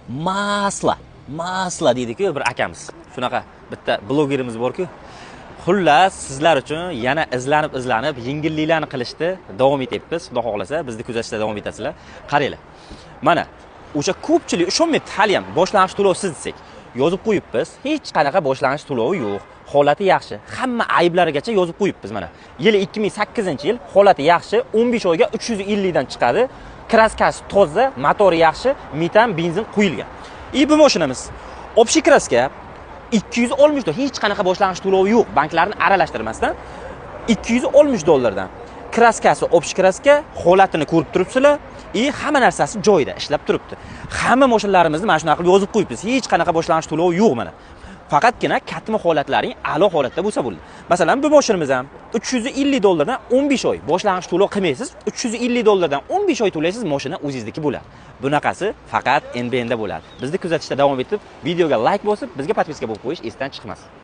Масло, масло deydi-ku bir akamiz. Shunaqa bitta blogerimiz bor-ku. Xullas, sizlar uchun yana izlanib izlanib yengilliklarni qilishni davom etyapmiz. Xudo xohlasa, bizni kuzatishda davom etasizlar. Qaranglar. Mana o'sha ko'pchilik ishonmayapti hali ham, boshlang'ich to'lovsiz desak. Yozib qo'yibmiz. Hech qanaqa boshlang'ich to'lovi yo'q. Holati yaxshi. Hamma ayblarigacha yozib qo'yibmiz mana. Yili 2008-yil, holati yaxshi, 15 oyga 350 dan chiqadi. Краска si toza, motori yaxshi, metan, benzin quyilgan. И bu mashinamiz общий краска 260 dollar, hech qanaqa boshlang'ich to'lovi yo'q, banklarni aralashtirmasdan 260 dollardan. Краска si общий краска, holatini ko'rib turibsizlar и hamma narsasi joyida ishlab turibdi. Hamma mashinalarimizni mana shunaqa qilib yozib qo'yibmiz. Hech qanaqa boshlang'ich to'lovi yo'q mana. Faqatgina katma holatlaring a'lo holatda bo'lsa bo'ldi. Masalan, bu mashinamiz ham 350 dollardan 15 oy boshlang'ich to'lov qilmaysiz. 350 dollardan 15 oy to'laysiz, mashina o'zingizniki bo'ladi. Bunaqasi faqat NBNda bo'ladi. Bizni kuzatishda davom etib, videoga like bosib, bizga подписка bo'lib qo'yish esdan chiqmasin.